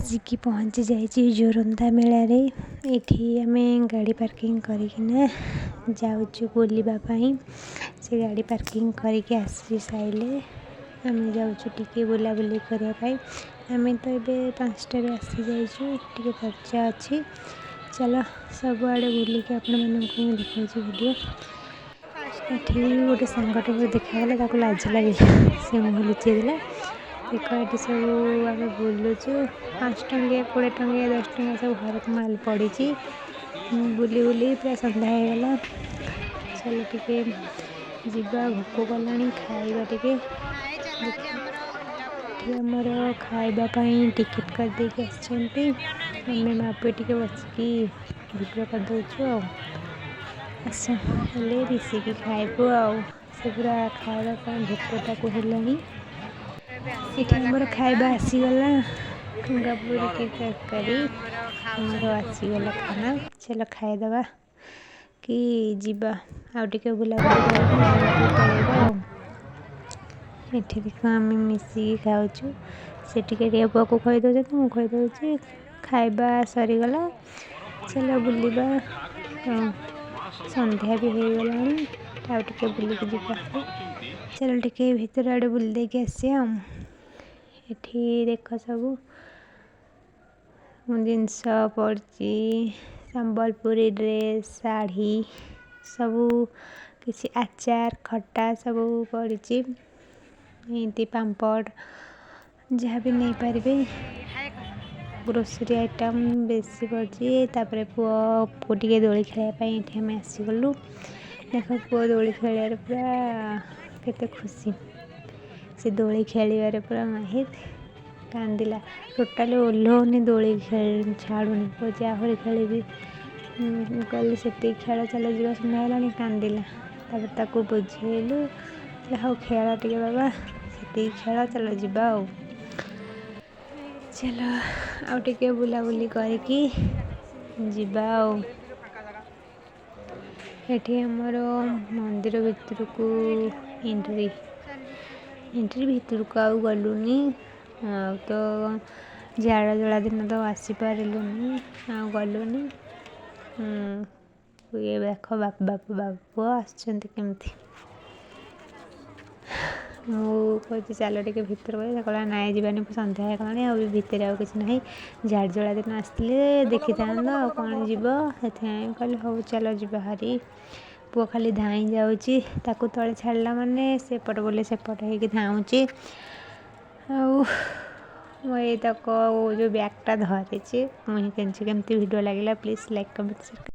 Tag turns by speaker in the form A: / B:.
A: ଆସିକି ପହଞ୍ଚି ଯାଇଛି ଯୋରନ୍ଦା ମେଳାରେ। ଏଠି ଆମେ ଗାଡ଼ି ପାର୍କିଂ କରିକିନା ଯାଉଛୁ ବୁଲିବା ପାଇଁ। ସେ ଗାଡ଼ି ପାର୍କିଂ କରିକି ଆସି ସାରିଲେ ଆମେ ଯାଉଛୁ ଟିକେ ବୁଲାବୁଲି କରିବା ପାଇଁ। ଆମେ ତ ଏବେ 5ଟାରେ ଆସିଯାଇଛୁ, ଟିକେ ଫର୍ଚ୍ଚା ଅଛି। ଚାଲ, ସବୁଆଡ଼େ ବୁଲିକି ଆପଣମାନଙ୍କୁ ମୁଁ ଦେଖାଉଛି ଭିଡ଼ିଓ। ଏଠି ଗୋଟେ ସାଙ୍ଗଟେ ଦେଖାଗଲା, ତାକୁ ଲାଜ ଲାଗିଲା, ସେ ମୁହଁ ଲୁଚେଇ ଦେଲା। ଦେଖ, ଏଠି ସବୁ ଆମେ ବୁଲୁଛୁ। 5 ଟଙ୍କିଆ, 20 ଟଙ୍କିଆ, 10 ଟଙ୍କିଆ ସବୁ ହରେକ ମାଲ ପଡ଼ିଛି। ବୁଲି ବୁଲି ପୁରା ସନ୍ଧ୍ୟା ହେଇଗଲା। ଚାଲ ଟିକେ ଯିବା, ଭୋକ କଲାଣି, ଖାଇବା ଟିକେ। ଏଠି ଆମର ଖାଇବା ପାଇଁ ଟିକେଟ୍ କରିଦେଇକି ଆସିଛନ୍ତି। ଆମେ ମା ପୁଅ ଟିକେ ବସିକି ଭିଡ଼ିଓ କରିଦେଉଛୁ। ଆଉ ଆସ, ହେଲେ ମିଶିକି ଖାଇବୁ। ଆଉ ସେ ପୁରା ଖାଇବା ପାଇଁ ଭୋକ ତାକୁ ହେଲାଣି। ଏଠି ଆମର ଖାଇବା ଆସିଗଲା, ଠୁଙ୍ଗା ପୁରିକି ତରକାରୀ। ଆମର ଆସିଗଲା ଖାନା, ଚାଲ ଖାଇଦେବା କି ଯିବା ଆଉ ଟିକେ ବୁଲାବୁଲି କରିକି ଘରକୁ ପଳେଇବା। ଆଉ ଏଠି ଦେଖ, ଆମେ ମିଶିକି ଖାଉଛୁ। ସେ ଟିକେ ଟିକେ ପୁଅକୁ ଖୁଆଇ ଦେଉଛନ୍ତି, ମୁଁ ଖୁଆଇ ଦେଉଛି। ଖାଇବା ସରିଗଲା, ଚାଲ ବୁଲିବା। ହଁ, ସନ୍ଧ୍ୟା ବି ହେଇଗଲାଣି, ଆଉ ଟିକେ ବୁଲିକି ଯିବା। ଚାଲ, ଟିକେ ଭିତର ଆଡ଼େ ବୁଲି ଦେଇକି ଆସିବା। ଆଉ ଏଠି ଦେଖ, ସବୁ ଜିନିଷ ପଡ଼ିଛି, ସମ୍ବଲପୁରୀ ଡ୍ରେସ୍, ଶାଢ଼ୀ, ସବୁ କିଛି, ଆଚାର, ଖଟା ସବୁ ପଡ଼ିଛି। ଏମିତି ପାମ୍ପଡ଼, ଯାହା ବି ନେଇପାରିବେ। ଗ୍ରୋସରୀ ଆଇଟମ୍ ବେଶୀ ପଡ଼ିଛି। ତାପରେ ପୁଅକୁ ଟିକେ ଦୋଳି ଖେଳିବା ପାଇଁ ଏଠି ଆମେ ଆସିଗଲୁ। ଦେଖ, ପୁଅ ଦୋଳି ଖେଳିବାରେ ପୁରା କେତେ ଖୁସି। ସେ ଦୋଳି ଖେଳିବାରେ ପୁରା ମାହିର। କାନ୍ଦିଲା, ଟୋଟାଲି ଓହ୍ଲଉନି, ଦୋଳି ଛାଡ଼ୁନି। କହୁଛି ଆହୁରି ଖେଳିବି। କହିଲି ସେତିକି ଖେଳ, ଚାଲ ଯିବା, ସନ୍ଧ୍ୟା ହେଲାଣି। କାନ୍ଦିଲା। ତାପରେ ତାକୁ ବୁଝେଇଲୁ, ହଉ ଖେଳ ଟିକେ ବାବା, ସେତିକି ଖେଳ, ଚାଲ ଯିବା। ଆଉ ଚାଲ, ଆଉ ଟିକେ ବୁଲାବୁଲି କରିକି ଯିବା। ଆଉ ଏଠି ଆମର ମନ୍ଦିର ଭିତରକୁ ଏଣ୍ଟ୍ରି। ଏଣ୍ଟ୍ରି ଭିତରକୁ ଆଉ ଗଲୁନି। ଆଉ ତ ଝାଡ଼ ଜଳା ଦିନ ତ ଆସିପାରିଲୁନି, ଆଉ ଗଲୁନି। ଇଏ ଦେଖ, ବାପ ବାପ ବାପ ପୁଅ ଆସିଛନ୍ତି କେମିତି। ମୁଁ କହୁଛି ଚାଲ ଟିକେ ଭିତରକୁ। ସେ କହିଲା ନାଇଁ, ଯିବାନି, ସନ୍ଧ୍ୟା ହେଇଗଲାଣି, ଆଉ ଭିତରେ ଆଉ କିଛି ନାହିଁ। ଝାଡ଼ ଜଳା ଦିନ ଆସିଥିଲେ ଦେଖିଥାନ୍ତ, ଆଉ କ'ଣ ଯିବ? ସେଥିପାଇଁ କହିଲି ହଉ ଚାଲ ଯିବା ହାରି। ପୁଅ ଖାଲି ଧାଇଁ ଯାଉଛି, ତାକୁ ତଳେ ଛାଡ଼ିଲା ମାନେ ସେପଟ ବୋଲେ ସେପଟ ହେଇକି ଧାଉଁଛି। ଆଉ ମୁଁ ଏଇ ତକ ଯେଉଁ ବ୍ୟାଗ୍ଟା ଧରିଛି, ମୁଁ ହିଁ କିଣିଛି। କେମିତି ଭିଡ଼ିଓ ଲାଗିଲା, ପ୍ଲିଜ୍ ଲାଇକ୍, କମେଣ୍ଟ, ସେୟାର।